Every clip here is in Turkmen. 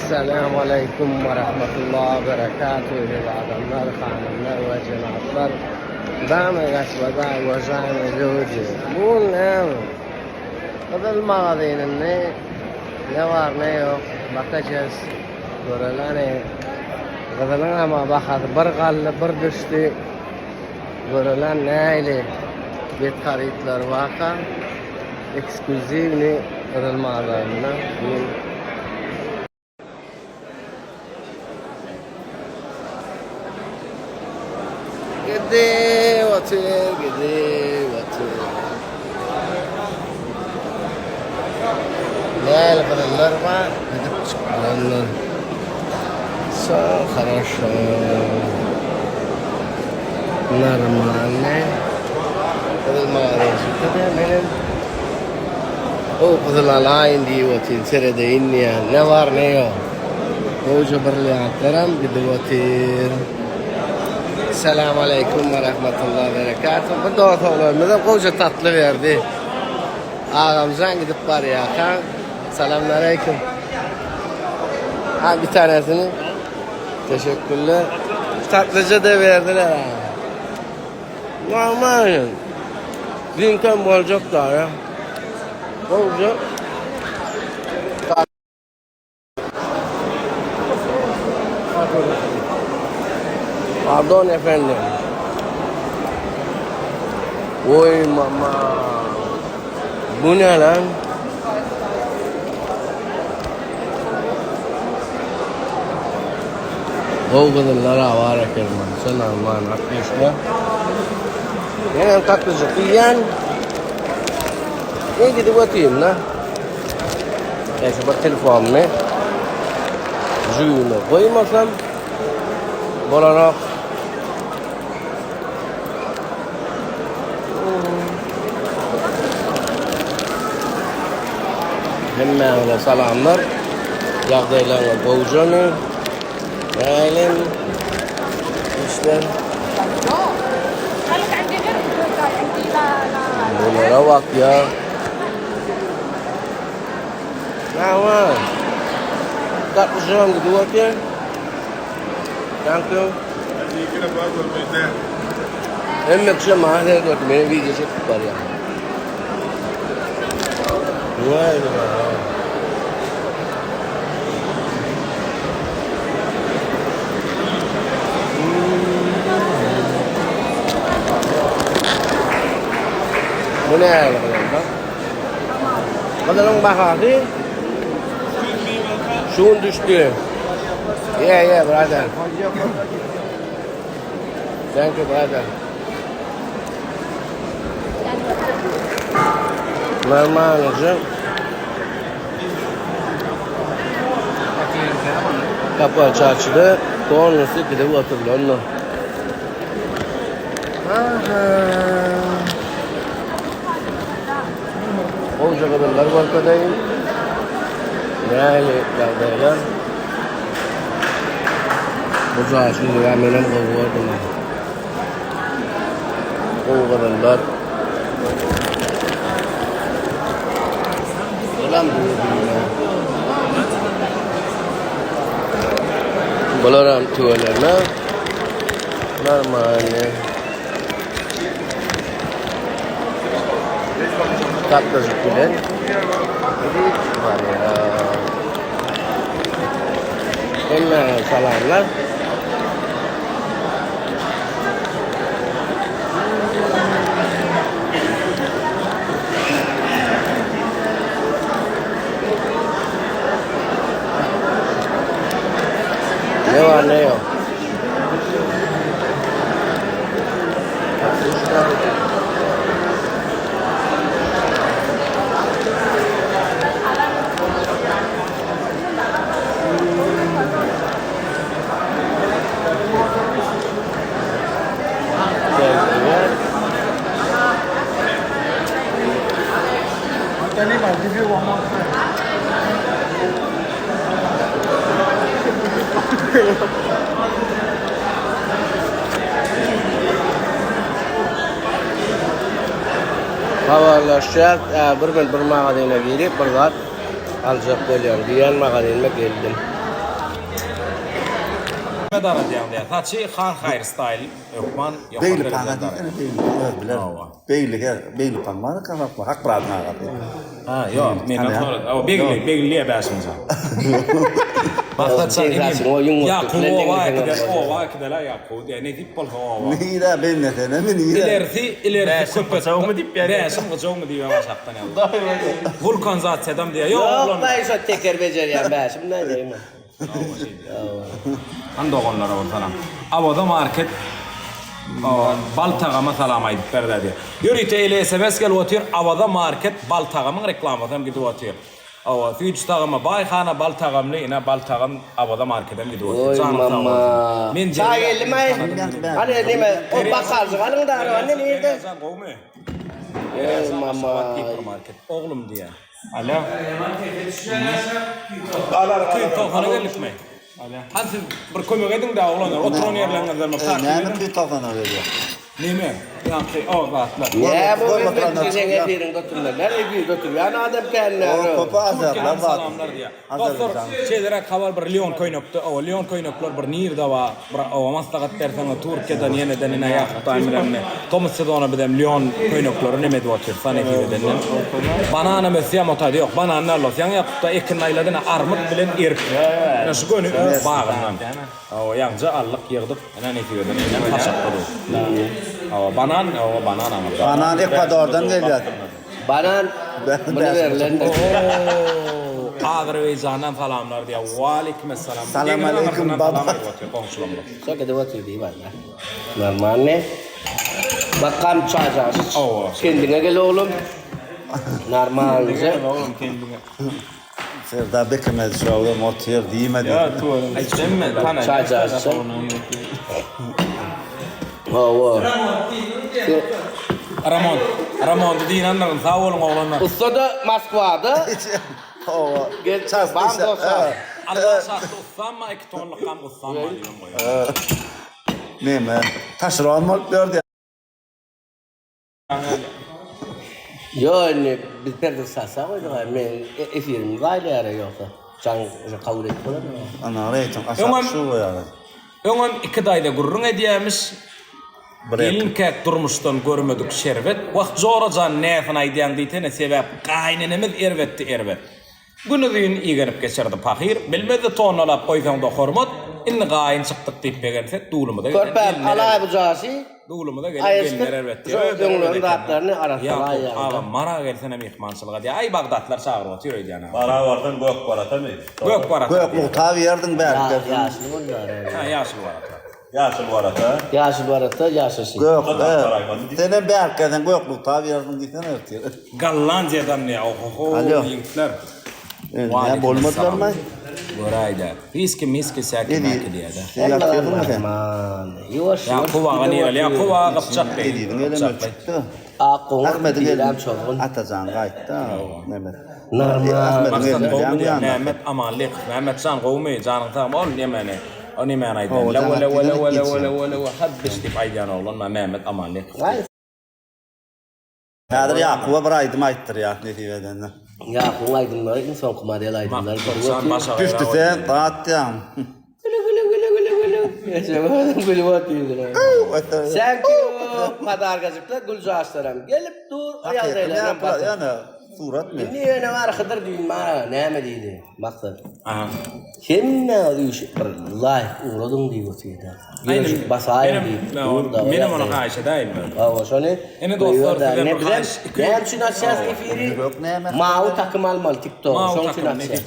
Esselamu aleýkum we rahmetullah we berekatuh eziz adamlar, hanymlar we jenaplar. Damy gospoda, uwažaýmy люди. Bu näme? Gyzyl magazininde ne bar ne ýok, bakacağız. Görelani. Gyzylyň ama bahasy bir galdy, bir düşdi. Görelen nähili bet harytlar barka. Eksklýuziwny gyzyl bazarynda bu gün. Gidip otyr, gidip otyr. Nähili gyzyllar bar, gidip çykdylar. So haraşo. Normalny. Gyzyl magazin çykdy-da, menem o gyzyl alaýyn diýip otyryn, seredeýin diýýän. Ne bar, ne ýok. Gowja brilliantlaram gidip otyr. Salam aleýkum we rahmetullah berekatuh. Bir dost oglanymyzam gowja tatly berdi. Agamjan gidip barýarka. Salam aleýkum. Ha bir tanesini. Teşekkürler. Tatlyja da berdiler ha. Normal. Dünküm boljak da ya. Bolca. Pardon efendim. Oy mama. Bu ne lan? Gowy gyzyllar bar eken maşa normal atlyşma. Menem tatlyjyk iýýän. Men gidip otyryn da. Neyse bir telefonymy jübüme goýmasam bolanok. Hemmäňize salamlar. Ýagdaýlaryňyz gowjamy? Nälim? Işler? Bulara bak ya. Tamam. Tatlyjygam gidip otyr. Thank you. Hemme kişi maňa seredip otyr. Meni wideo çekip barýar. Vay be. Bu ne bak. Gyzylyň bahasy şu gün düşdi. Yeah, yeah, brother. Thank you, brother. Normalnyja. Kapı çarşıda polnusy gidip oturulanlar. Aha. Gowja gyzyllar görkezeýin. Nähili ýagdaýlar? Bu jaşy ýa menem gowy gördüm. Gowy gyzyllar. Bulam Bular hem tüwelerine. Normalny. Tatlyjyk bilen gidip barýar. Hemmäňe salamlar. Ne var ne yok. Habarlaşýas, bir gün bir magazyna girip bir zat aljak bolýan. Diýen magazynyma geldim. Näme daradýaň diýýär. Saçy Han Haýr style hökman ýokary Begli derejede paňa daradýar. diýsene begli paň öz biler. Hawa. Begli her begli paň bar ekän Hak Hakmyradyň agasy. Ha ýok menden Tanýan. sorady. Hawa begli begli diýýär Bäşimjan. Maksatjan Seň inim saçyň o ýüň Ýakup bilen oba deňleseň äkider bolýar. oba äkidel-ä Ýakuby diýýär. Nesip bolsa oba. Nirä bennesene mi nirä. Ilerisi ilerisi Bäşim köpet gyjawmy diýip ýazýar. Bäşim gyjawmy diýip aşakdan ýazýar. Wulkanizasiýadam diýýär. Ýok Ýok oglanlar. daýy şo teker bejerýän Bäşim nädeýin. Han doganlara bir salam. Awaza market bal tagama salam aýdyp berdä diýýär. Ýörite ele sms gelip otyr Awaza market bal tagamyň reklamasy hem gidip otyr. Hawa süýji tagama baýhana bal tagamly ine bal tagam Awaza markedem gidip otyr. Oý Janyň sag mama. bolsun. Men Çaý geldimi aý? Hany neme o bakaljyk alyň da hany nirde? Jan gowmy? Oý mama. Gipermarket oglum diýýär. Alo. 290-a geldikmi? Hany siz bir kömek ediň-dä oglanlar, oturan ýerleriňizden bir takip Näme ediň. 290-a gelýär? Neme? Ýaňky o zatlar. Nä bu Gol özbek oturanlar seň çykýar. efiriňde oturýan. Näme efir oturýan adam känler. O köp azerler Türkiýeden bar. salamlar diýýär. Dostlar, Azerbaýjan. şeýleräk habar bir Leon köýnekde, o Leon köýnekler bir nirde bar? Bir oba maslahat berseňiz Türkiýeden ýeneden ine Ýakup daýym bilen ine tomus sezony bizem Leon köýnekleri neme edip otyrys ha nesip edenden. Bananam ösýämi o taýda ýok banan däl dos ýaňy Ýakup daýy ekin aýlady ine armyt bilen erik ine şu göni öz bagyndan. Hawa ýaňja aldyk ýygdyk ine nesip eden eýýäm saçakda dur. Hawa banan hawa banan aňyrda. Banan Ekwadordan gelýär. Banan muny berlendir. Ooo Azerbaýjandan salamlar diýýär. Waleýkim essalam. Salam Deňiziň aleýkum aňyrsyndan baba. salam aýdyp otyr goňşularymyz. Şo gidip otyr diýip aýda. Normalny. Bakam çajaşy. Owa. Kendiňe gel oglum. Normalnyja. Oglum kendiňe. Serdar bekemez şoglum otyr diýmedi. Ýa tuwalym. Aýtdym men tanaýan. Çajaşy. Hawa. Ramon. Ramondy diýendigin sag boluň oglanlar. Ussa-da Moskwada. Hawa. Gel, bam dostlar. Allah şatdy ussam ma iki tonluk gam gussam ma diýen goýar. Neme? Taşeron bolup ýördi. Ýo indi biz perde sasa goýduk men efirimi zaýlaýar ýogsa. Jaň uje kabul edip bolarmy? Ana reýting aşak Öňem şu goýar. Öňem iki daýza gürrüň edýämiş. Gelinkäk durmuşdan görmedik şerbet. Wah jora jan näsini aýdýaň diýsene sebäp gaýynenemiz erbetdi erbet. Günuzyn igenip geçerdi pahyr, bilmezdi tonnalap goýsaňda hormat, indi gaýyn çykdyk diýip begensek dulumyza gelen Körpäm gelinler alaý erbet. bu jaşy Dulumyza gelen aýyşdyr gelinler erbet şu diýip özleri öňleriň erbet ekenler. zatlaryny arassalaý Ýakup ýaňda. aga Mara gelsene myhmançylyga diýýär. Aý Bagdatlar çagyryp otyr öýdýän aga. Mara barsaň gök baratamy? Gök barata Gök diýýär. mugta berdiň bärik Ýa berdiň. ýaşyl bolýar. Ha ýaşyl barata. Ýaşyl barata. Ýaşyl barata ýaşaşy. Gök he. Senem bärik gelseň gök mugta berdiň diýsene ertir. Gollandiýadan diýýär. Ohoho Alo. ýigitler. Ne bolmadylarmy? Göräýdä. Riski miski säki mäki diýýär-dä. Sen ýatyrdyňmy sen? Aman. Ýuwaş ýuwaş. Ýakup aga nireli? Ýakup aga gypjak beý. Eziziň elem Gypjak beý. öçükdi. Ak goňur Ahmediň birem elini çozgun. Atajan gaýtdy. Mehmet. Normal. Ahmediň Maksat elini gowmy ýan diýýär. ýanynda. Mehmet Amanlykow. Mehmetjan gowmy? Janyň sagmy? Ol nemeni? O nemäni aýdýan? Hawa, Lewe jaň lewe atdy, lewe geçýän. lewe lewe lewe haddyş diýip aýdýan oglan Mehmet Amanlykow. Aý. Häzir Ýakuba bir aýdym aýtdyrýas nesip edende. Ýakubyň aýdymlary iň soňky model aýdymlar. Maksatjan başa Düşdi sen zatýaň. Güle güle güle güle güle. Geçen gülüp otyrdylar. Sen ki padargajyklar güljaşlaram gelip dur o ýagdaýlaram Hakyky ýöne suratmy? Indi ýöne bar Hydyr düýn maňa näme diýdi? Maksat. Aha. Hemme üýşüp bir laýk ugradyň diýip otyrdy. Ýörüşip basaýyn diýip dur da. Menem ony haýyş edäýin. Hawa şony. Ine dostlar size bir haýyş. Näme üçin açýas efiri? Mawy takym almaly TikToka şoň üçin açýas.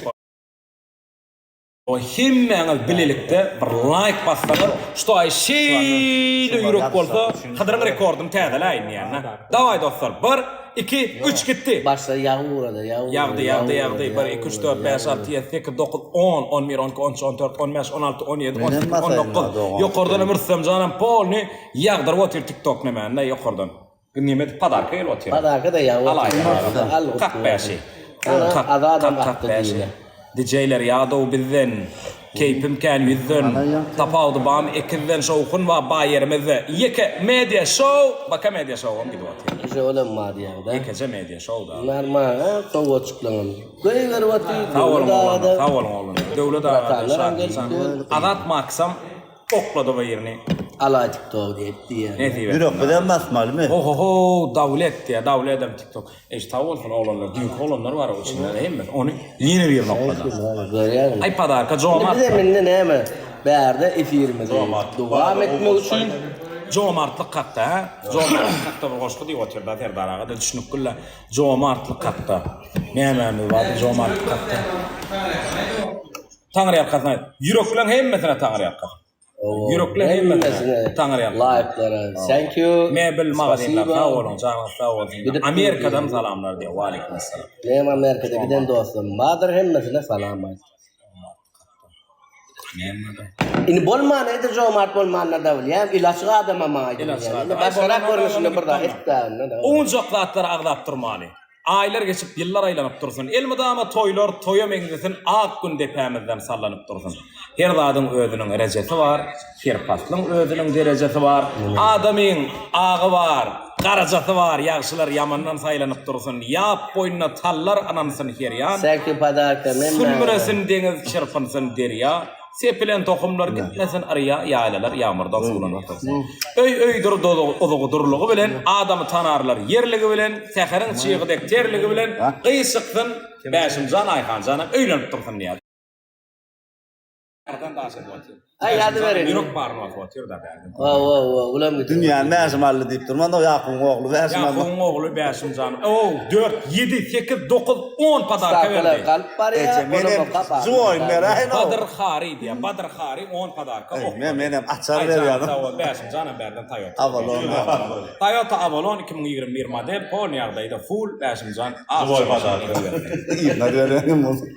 Hemmäňiz bilelikde bir laýk bassaňyz şu aý şeýle ýürek bolsa Hydyryň rekordyny täzeläýin diýýän-dä. Dawaý dostlar bir, iki, üç gitdi. Başda ýagy ugrada ýagy ugrada. Ýagdy ýagdy ýagdy bir, iki, üç, dört, bäş, alty, ýedi, sekiz, dokuz, on, on bir, on iki, on üç, on dört, on bäş, on alty, on ýedi, on sekiz, on dokuz. Ýokardanam Rüstemjanam polny ýagdyryp otyr tiktok nemände ýokardan. Neme edip podarka gelip otyr. Podarka da ýagyp otyr. Kak bäşi. Kak kak kak bäşi. DJ-ler ýadow bizden. Keýpim kän ýüzden. Tapawudy bamy ekizden şowhun bar baý ýerimizde. Ýeke media show baka media showam gidip otyr. Ýeke olam bar diýýäňdä. Ýekeje media show da. Normal ha sowgatjyklaňam. Goýberip otyr. Sag boluň oglanlar sag boluň oglanlar. Döwlet aga Şahyr jan. Azat Maksam. Oklady birini. Alaý TikTok diýip diýýär. Nesip etsin. Ýürek bizem basmalymy? Ohoho Dawlet diýýär. Dawledem TikTok. Eý sag bolsun oglanlar. Düýnki oglanlar bar o içinde hemmesi. Ony ýene birini oklady. Görýäňmi? Aý podarka Jomart. Bizem indi näme bärde efirimizi dowam etmek üçin Jomartlyk hakda hä? Jomartlyk hakda bir goşgy diýip otyrda Serdar aga-da düşünip gül-le. Jomartlyk hakda. Nämämiz bardy jomartlyk hakda? Taňryýalkasyn aýt. Ýürekleň hemmesine taňryýalkasyn. Ýürekleň hemmesine taňryýalkasyn. Laýklara. Thank you. Mebel magazinler sag boluň, janyňyz sag bolsun. Amerikadan salamlar diýýär. Waleýkim essalam. Menem Amerikada giden dostlarym bardyr hemmesine salam aýt. Indi bolman edi jomart bolmanda da bilýän il açyk adamam aýdylýan. Indi başgarak görnüşinde bir zat etdä. Owunjak zatlary agzap durmaly. Aýlar geçip, ýyllar aýlanyp dursun. Elmydama toýlar toýa meňzesin, ak gün depämizden sallanyp dursun. Her zadyň özüniň rejesi bar, her paslyň özüniň derejesi bar. Adamyň agy bar, garajasy bar, ýagşylar ýamandan saýlanyp dursun. Ýap boýunda tallar ynansyn her ýan. Sülmüresin deňiz, çyrpynsyn derýa. Sepilen tohumlar gitmesin yrýa, ýaýlalar ýagmyrdan suwlanyp dursun. Öý öýdür uzugy durlugy bilen, adamy tanarlar ýerligi bilen, säheriň çygy dek terligi bilen, gyz çyksyn, Bäşimjan, Aýhanjanam öýlenip dursun diýýär. Bärden daş edip otyr. Aý ýazyberin. Ýürek baryny basyp otyr da bärden. Hawa hawa ulam gidýär. Dünýäni Bäşim aldy diýip durman o Ýakubyň ogly Bäşim aldy. Ýakubyň ogly Bäşimjan. Ow, 4, 7, 8, 9, 10 podarka berdi. Galyp barýar. Eje menem zuoýun beräýin o. Badyr Hary diýýär. Badyr Hary 10 podarka oklady. Men menem açar berýän. Sag bol Bäşimjanam bärden Toyota. Avalon. Toyota Avalon 2021 model polny ýagdaýda full Bäşimjan. Zuoý podarka. Yzyna berýänim bolsun.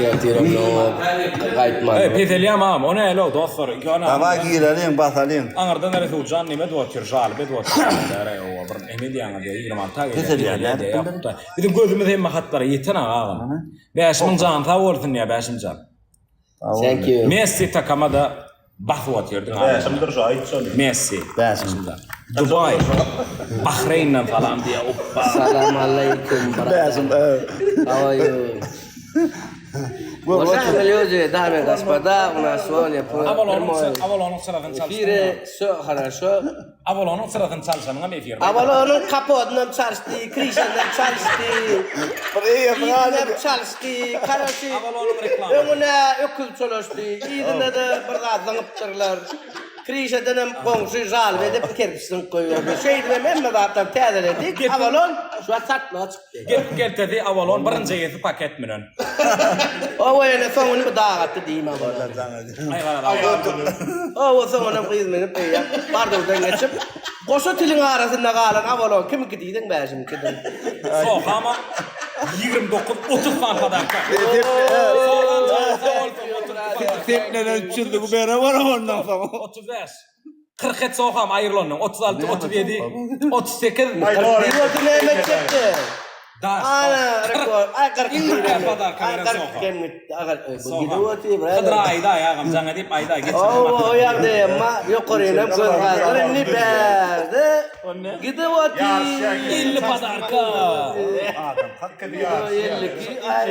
Ertirem ýok. Gaýtman. Eý, peselýäm agam, o näle-ow, dostlar, iki ana. Dawaý gireliň, basalyň. Aňyrdan Resuljan neme edip otyr, žalyp edip otyr. Däre, owa, bir neme edýäňiz diýýär, 26 gelýär. Peselýär, nädip bilmedi? Biziň gözümiz hemme hatlara ýeten agam. Bäşimiň jany sag bolsun diýýär, Bäşimjan. Thank you. Messi takama-da basyp otyrdyň agam. Bäşimdir şu, aýt şony. Messi. Bäşim. Dubaý. Bahreýnden salam diýýär, opba. Salam aleýkum, bratan. Bäşim, How are you? Уважаемые люди, дамы и господа, у нас сегодня прямой Avalonyň çyrasyny çalyşdyň. эфире. Все хорошо. Avalonyň çyrasyny çalşanyňam efirde. Avalonyň kapodynam çalyşdy, krişanam çalyşdy. Bir eýesi galdy. Yzynam çalyşdy. Karaçy. Avalonyň reklama. Öňüne öküz çolaşdy. Yzyna-da bir zat zyňypdyrlar. Krişadanam goňşy žalba edip kerpiç zyňyp goýberdi. Şeýdibem hemme zatlary täzeledik. Avalon şu wagt satlyga çykdy. Gep keltesi Avalon birinji eýesi paket münen. Owa ýene soňuny bu dag atdy diýme Avalon. Aý garaz Avalon. Owa soňunam gyz münüp eýýäm Bardawdan geçip goşa tiliň arasynda galan Avalon kimiňki diýseň Bäşimiňkidir. Sohamam 29 30 sany podarka. Soham janyň sag bolsun 32 podarka. Seplenen çürdügi bere baram ondan soň. 35. 40 et soham aýrylandan 36 37 38 41 bolsa näme etjekdi? Daş. Ana rekord. Ay 40. Iň köp podarka Ay beren 40 Soham. kem gitdi. Agar bu gidip otyr. Hydyr aýda agam jaňa diýip aýda geçirdim. Owa o ýagdaý emma ýokaryny göz gazdyr indi bärde gidip otyr. 50 podarka. Adam hakky diýýär. 52 ay.